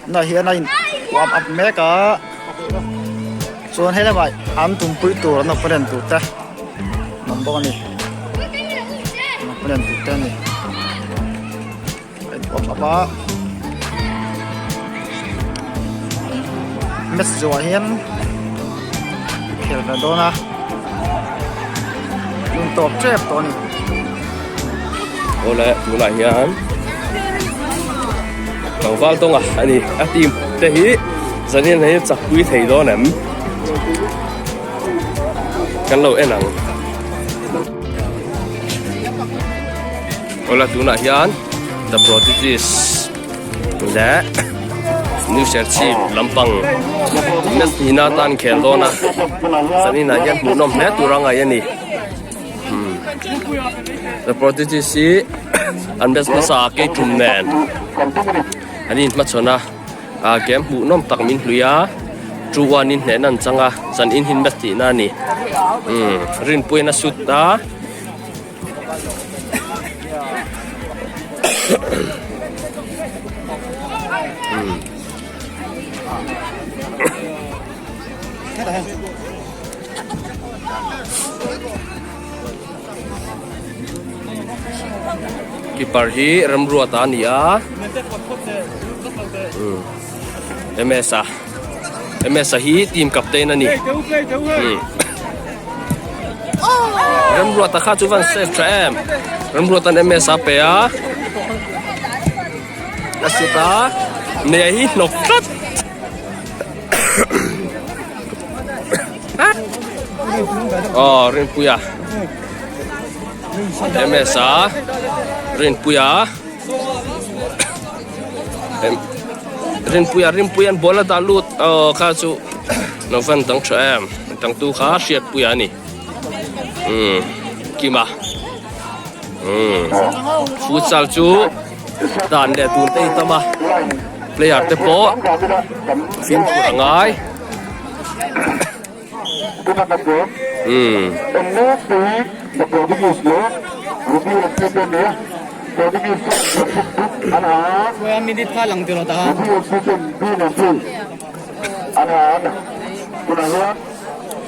Tunah hian a in warm up mek a chuan hei lamah an tumpui tur an opponent tur te an awm bawk a ni an opponent tur te a ni a in warm up a match zawhah hian khel ve dawn a hun tawp tep tawh a ni. Awle tunah hian tlangval tawnga a ni a team te hi zanin hi chakpui thei dawn em kan lo en ang awle tunah hian the prodigies leh new serchhip lampang match hnihna atan khel dawn a zanin ah hian hmuhnawm hle tur a ngaih a ni. The Prodigies hi an best hmasa a kei tum nen an inhmachhawn a ah game hmuhnawm tak min hlui a 2-1 in hnehna an chang a zan in hin match tihna a ni umm rinpuiin a shoot a. Keeper hi Remruata a ni a MS a MS a hi team captain a ni Remruata kha chu van save tha em Remruata'n MS a pe a a shoot a nei hi hnawk tlat. Aw Rinpuia MS a Rinpuia Rinpuia Rinpuia an ball a dah lut aw kha chu lo van dang tha em dang tu kha Hriatpuia a ni umm Kima umm futsal chu dan leh tun te hi tam a player te pawh fimkhur a ngai. Umm.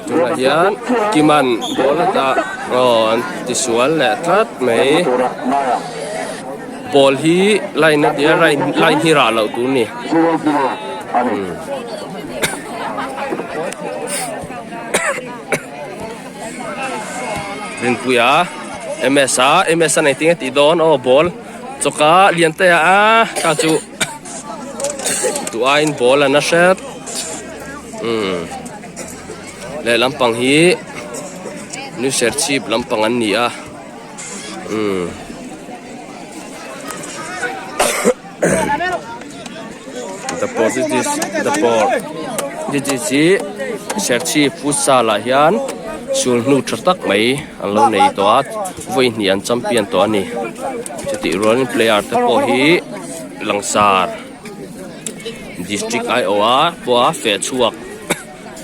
Tunah hian Kiman ball a dah aw an tisual leh tlat mai. Ball hi line a tia line hi rah loh tur a ni. Rinpuia MS a MS a nei tinge tih dawn aw ball chawka lian te a kha chu duh aiin ball a na hret umm lehlam pang hi new serchhip lampang an ni a umm. The Prodigies The Prodigies hi Serchhip futsal ah hian sul hnu tha tak mai an lo nei tawh a vawi hnih an champion tawh a ni chutih rualin player te pawh hi langsar district aiawh a pawha feh chhuak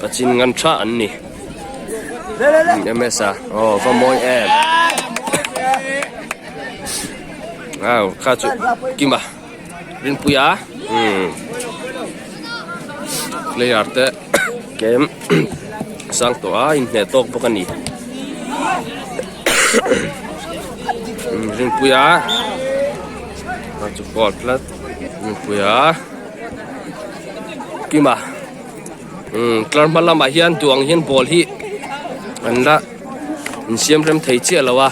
Kachin ngan tha an ni ms a aw va mawi em au kha chu kima rinpuia umm player te game sang tawh a inhneh tawk bawk a ni rinpuia a chu goal tlat rinpuia kima. Umm tlar hma lamah hian duh ang hian ball hi an la insiam rem thei chiah lo a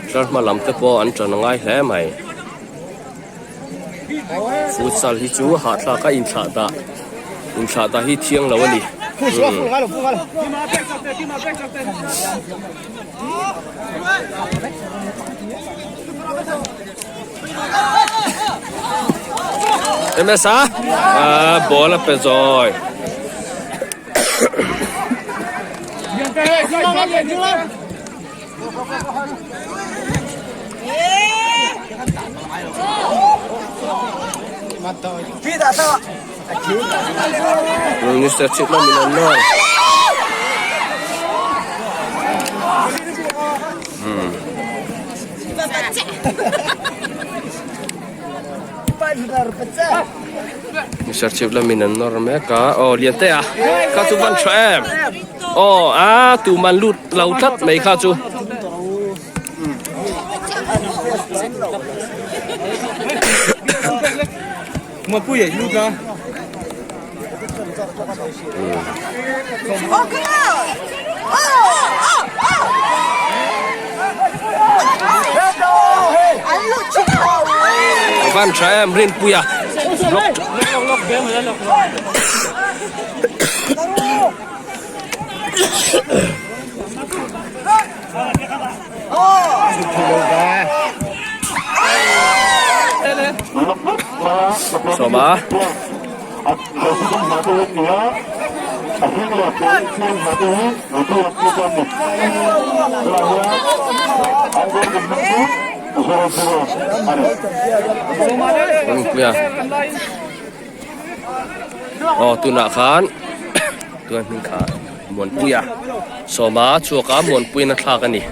tlar hma lam te pawh an tan a ngai hle mai futsal hi chu hahthlak a inthlah dah inthlah dah hi thiang lo a ni umm. MS a ah ball a pe zawi Minister chhit lam in an nawr Serchhip lamin an nawr mek a aw Liante a kha chu van tha em aw a tuman lut lo tlat mai kha chu. Van tha em Rinpuia block Sawma. Aw tunah khan tuna hming kha Muanpuia Sawma chhuaka Muanpuiin a thlak a ni.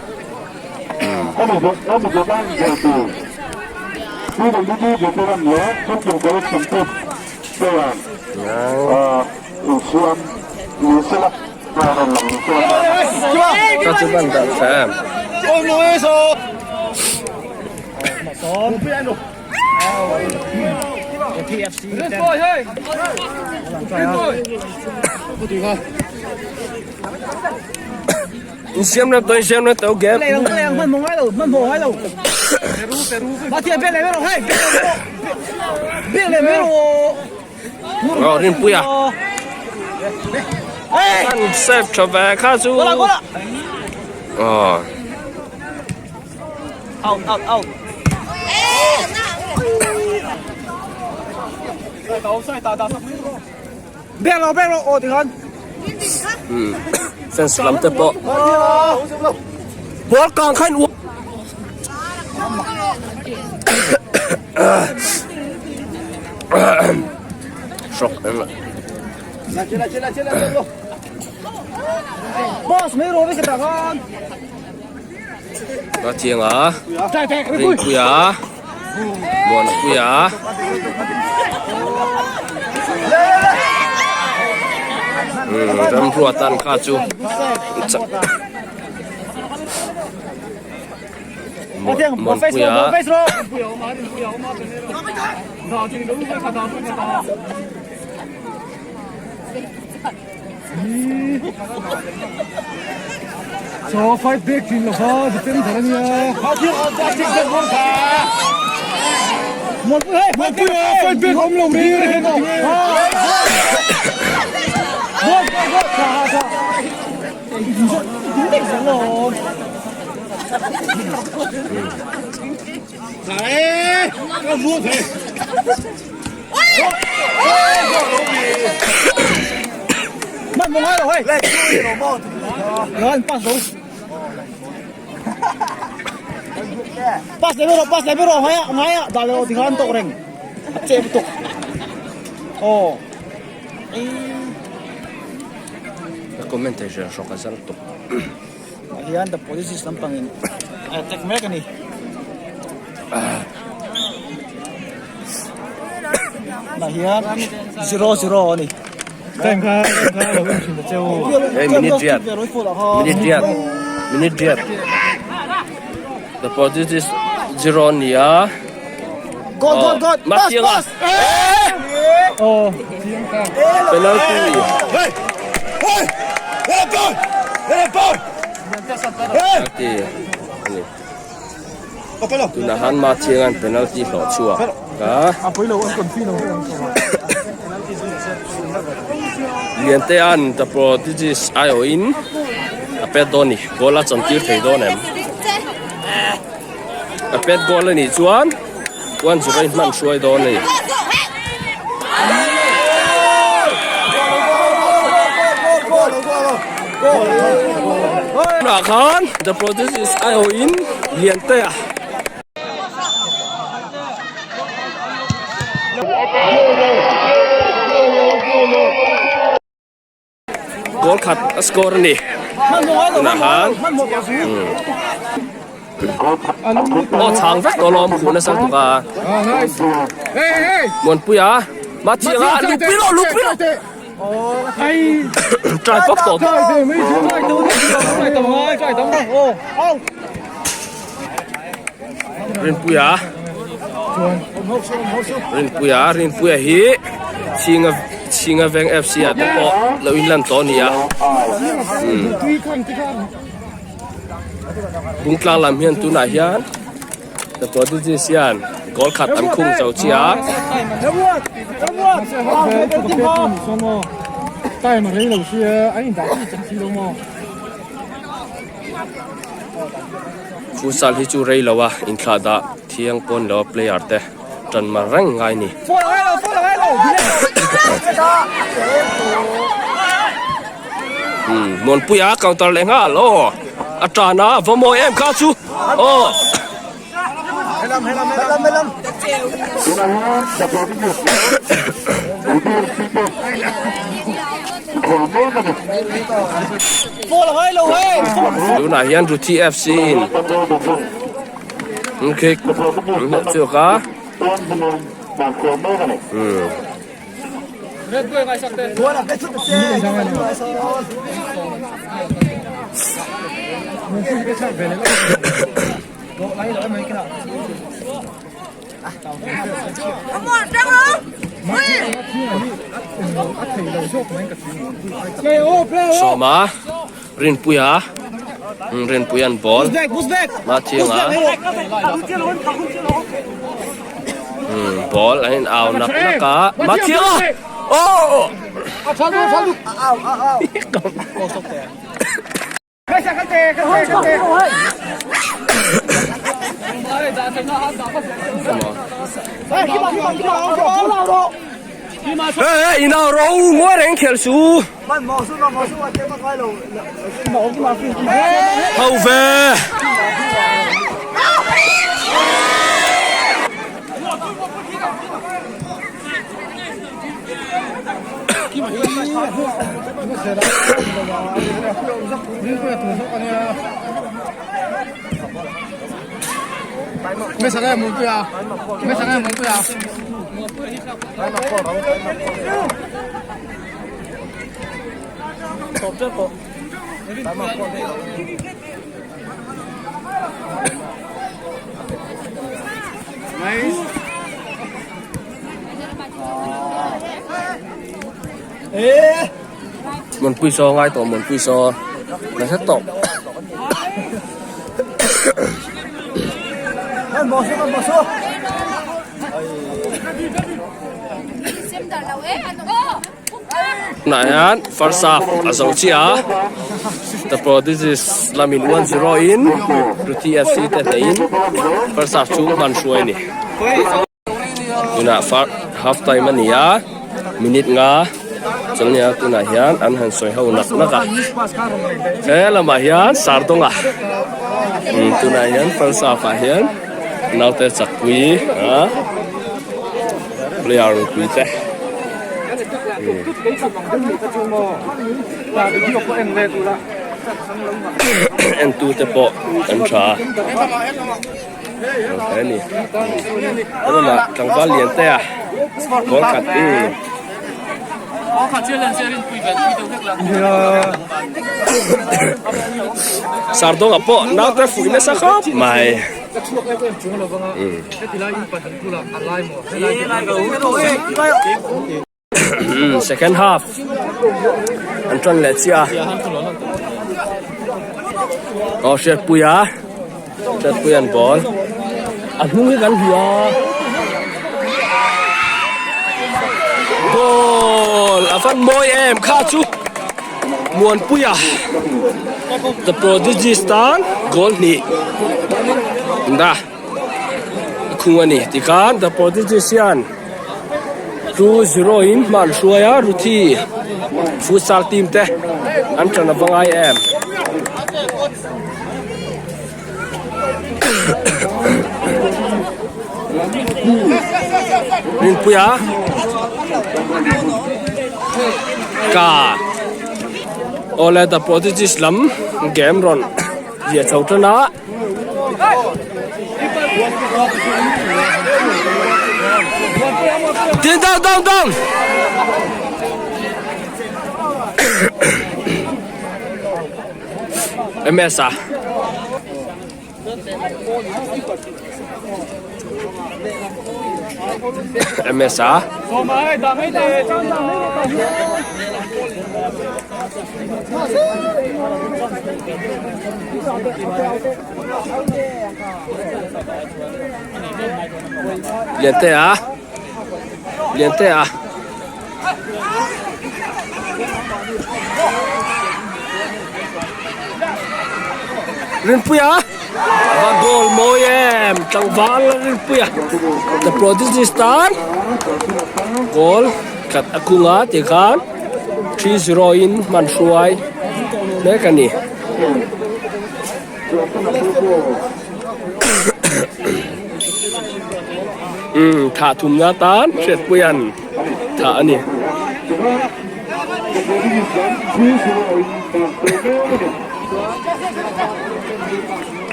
Ka chu ban dah tha em. Insiam na to insiam na to game. Aw Rinpuia. An save tha ve kha chu. Aw. Out out out. Beng lo beng lo aw tikhan. Fans lam te pawh. Ball kang khan Shock eng la. Boss mai ro ve ka khan. Ka chiang a. Rinpuia. Muanpuia. Ramhlua tan kha chu Muanpuia. Chaw fight back thin lo kha defender a nia. Muanpuia fight back awm lo mai Comment thei hriat hrawk a zal tawp. Hian the police lampangin a attack mek a ni. Tah hian 0-0 a ni. Time kha kha lo en thin ta cheu. Hey minute riat minute riat minute riat the police is 0 nia. Goal goal goal pass pass. Oh. Penalty. Hey! Hey! Let it go! Let it go! Penalty a ni. Tunah han Mathianga'n penalty hlawh chhuak a. Liantea'n the prodigies aiawhin a pet dawn a ni. Goal a chantir thei dawn em? A pet goal a nih chuan 1-0 in hman hruai dawn a ni. Tunah khan the prodigies aiawhin Liantea. Goal khat a score a ni tunah khan aw chhang vek tawh alawm khuh nasa tuk a Muanpuia. Mathianga lupui rawh lupui rawh try pawp tawh Rinpuia Rinpuia Rinpuia hi Chhinga Chhinga Veng FC ah te pawh lo inlan tawh a ni a Bungtlang lam hian tunah hian The Prodigies hian goal khat an khung zo chiah a. Futsal hi chu rei lo a inthlah dah thiang pawn lo a player te tan mar reng ngai ni. Muanpuia counter leh nghal aw a tan a va mawi em kha chu aw. Tunah hian Ruthi FC in an kick an hleh chhuak a. Sawma Rinpuia Rinpuia'n ball Mathianga ball an in au nak nak a Mathianga oh Hey, inau ro ngawi reng khel su. Ho ve. Muanpui saw ngai tawh Muanpui saw nasa tawp. Tunah hian first half a zo chiah a the prodigies lamin 1-0 in Ruthi FC te hneihin first half chu hman hruai a ni. Tunah half time a ni a minute nga chuan tunah hian an han sawi ho nak nak a he lamah hian Sardawnga tunah hian first half ah hian naute chakpui a player ropui te entu te pawh an tha a. He ni tunah tlangval lian te a goal khat Sardawng ah pawh naute fuih nasa khawp mai. Second half an tan leh chiah a aw Hriatpuia Hriatpuia an ball a hnung hi kan hmu a goal a van mawi em kha chu Muanpuia the prodigies tan goal hnih da. A khung a ni tikhan the prodigies hian 2-0 in hma an hruai a Ruthi futsal team te an tan a va ngai em. Rinpuia ka awle the prodigies lam game rawn ziah chho tan a. Tin down down down. MS a. MS a. Liante a. Liante a. Rinpuia va goal mawi em tlangval Rinpuia the prodigy star goal khat a kunga tih khan 3-0 in hman hruai mek a ni. Umm thah thumna tan Hriatpuia'n thah a ni.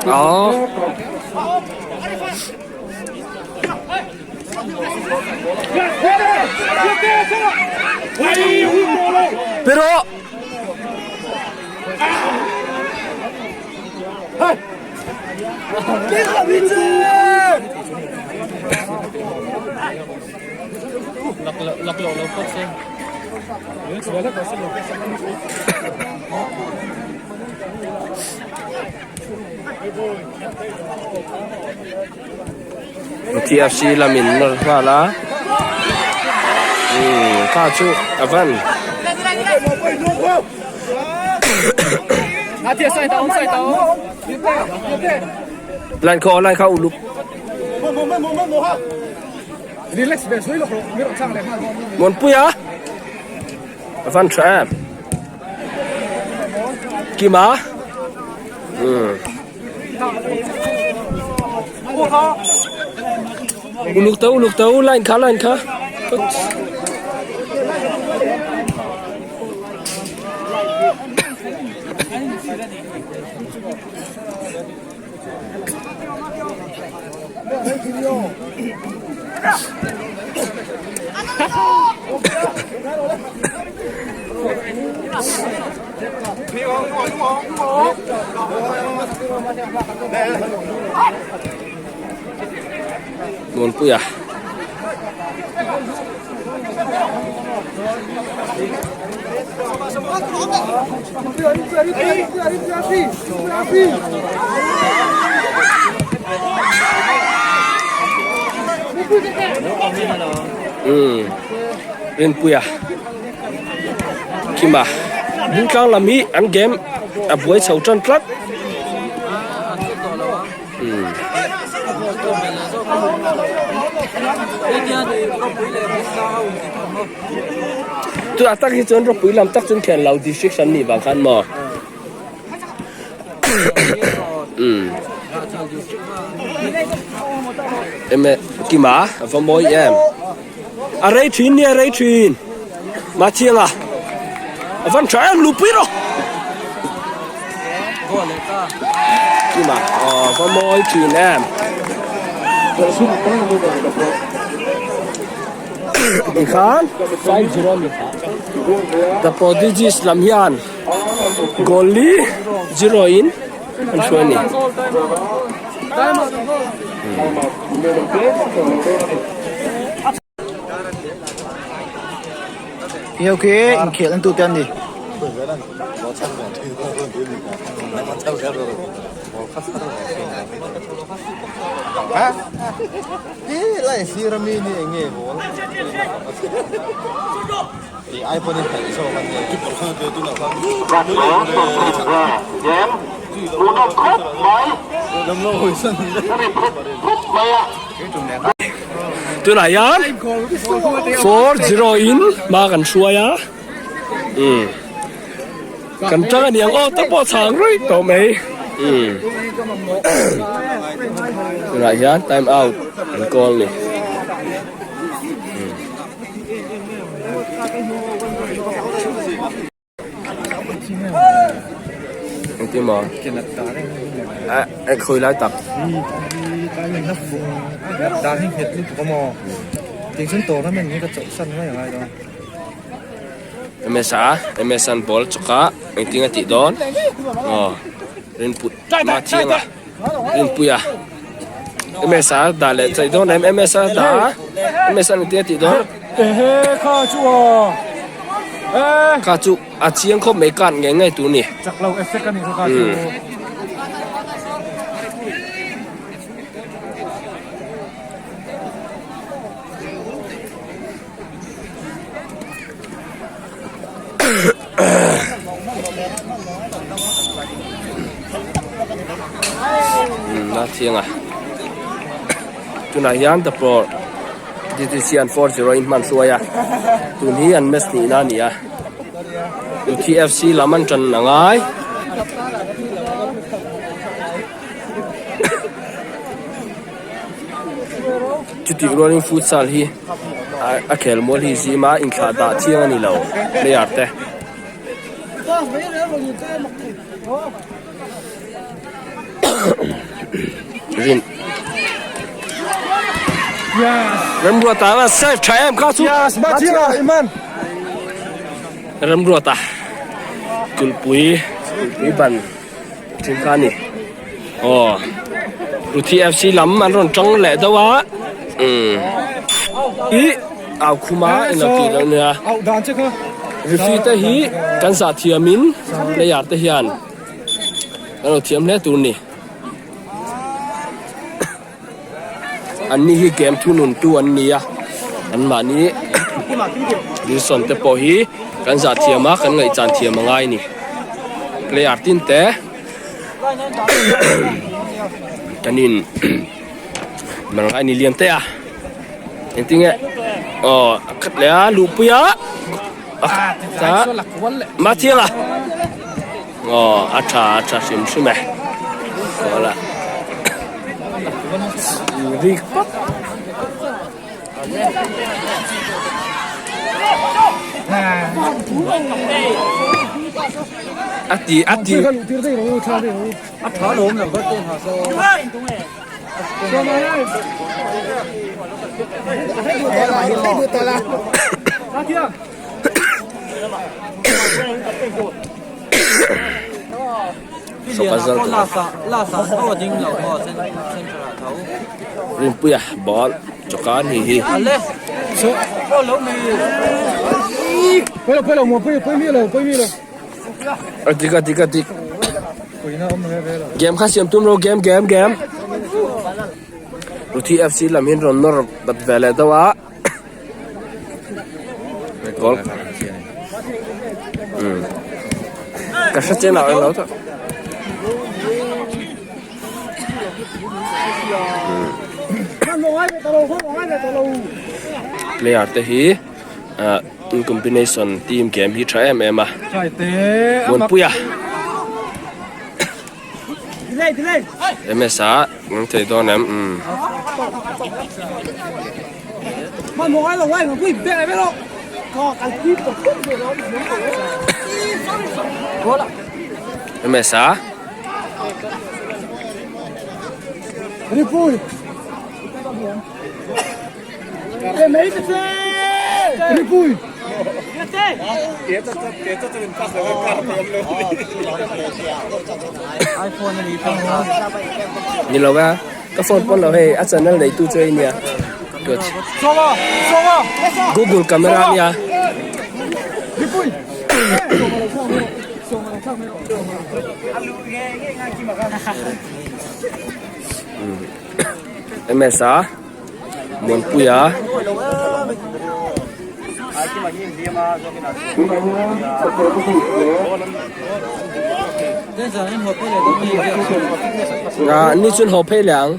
Aww. Pero TFC lamin nawr nghal a umm kha chu a van line khaw line kha uluk Muanpui a a van tha em Kima umm. Uluk tawh uluk tawh line kha line kha Muanpuia umm Rinpuia Kima Bungtlang lam hi an game a buai chho tan tlat umm tunah tak hi chuan ropui lam tak chuan khian lo district an nih vang khan maw umm eme Kima a va mawi em. A rei thin nia rei thin. Machianga a van tha em lupui rawh. Kima a va mawi thin em. Tikhan 5-0 ni kha. The Prodigies lam hian goal li 0 in an hruai ni. Hei khi inkhel an tute an ni. Tunah hian 4-0 in hma kan hruai a umm kan tang a niang aw te pawh chhang rei tawh mai umm tunah hian time out an call a ni. Engtin maw? Eh khawi lai tak. Msa Msa'n ball chawk a engtin a tih dawn aw rinpui ma thiang a rinpuia Msa dah leh chaih dawn em Msa dah a Msa'n engtin a tih dawn kha chu a chiang khawp mai card ngei ngei tur a ni. A thiang a tunah hian the pro DTC an 4-0 in hman hruai a tun hi an match hnihna a ni a UTFC lam an tan a ngai. Chutih rualin futsal hi a khel mual hi zima inthlah dah chiang a ni lo player te. Rin Remruata a save tha em kha chu. Remruata kulpui kulpui ban. Thil kha a ni aw Ruthi F C lam an rawn tang leh deuh a umm ih au khuma in lo tih loh nia referee te hi kan zah thiam in player te hian an lo thiam hle tur a ni an ni hi game thunun tu an ni a an mahni Wilson te pawh hi kan zah thiam a kan ngaihchan thiam a ngai a ni player tin te kan in mar ngai ni lian te a engtinge aw a khat leh a luhpui a Mathiang a. Aw a tha a tha hrim hrim e goal a rik pawp a ti a ti Rinpuia ball choka a ni hi. A dik a dik a dik game kha siam tum lo game game game Ruthi FC lam hian rawn nawr bat ve leh deuh a. Goal. Ka hre chen ah lo ta. Player te hi in combination team game hi tha em em a. Muanpuia. MS ah nang thei dawn em umm. MS ah. Ni lo a ka phone pawn lo hei a channel nei tu chu hei nia good google camera nia. MS a Muanpuia ah ni chun haw phei leh ang.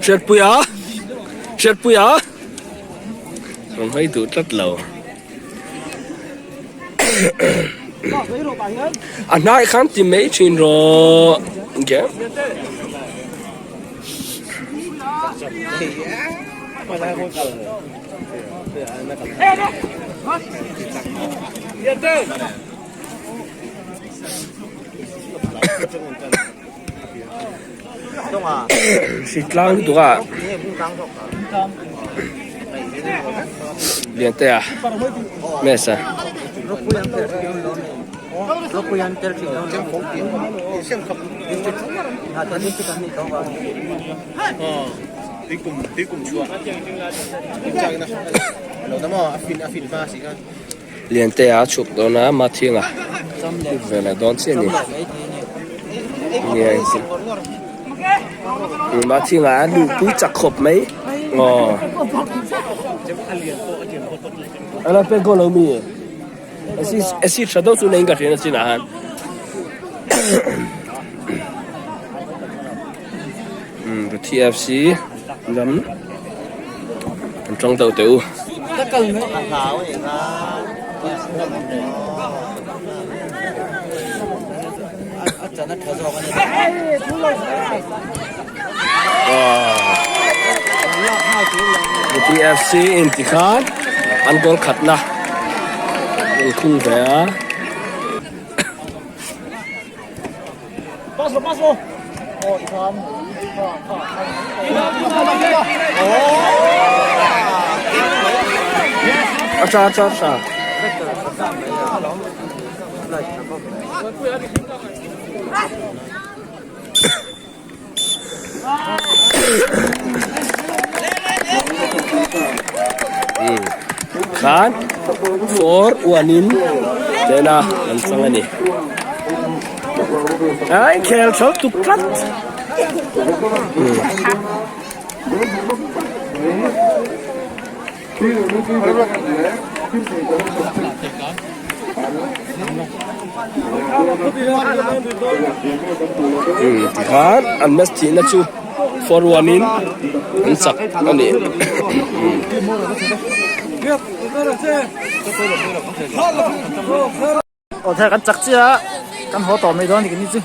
Hriatpuia Hriatpuia. Rawn hawi duh tlat lo. A hnai khan ti mai thin rawh. Nge. Hritlang lutuk a Liantea Mesa Liantea a chhuk dawn a Mathinga lut ve leh dawn chiah a ni. Nia engtin Mathinga a luh pui chak khawp mai aw Ala pek goal lo mi assist assist tha deuh chu nei in ka hria na chinah han Umm TFC lam an tang deuh teh u. TFC in tikhan an goal khatna an khung ve a. A tha a tha a tha. Khan 4 1 in tena an chang a ni. Ai khel tho tuk tlat. Tikhan an match thihna chu 4-1 in an chak a ni. Aw thei kan chak chiah a kan haw tawh mai dawn a ni keini chu.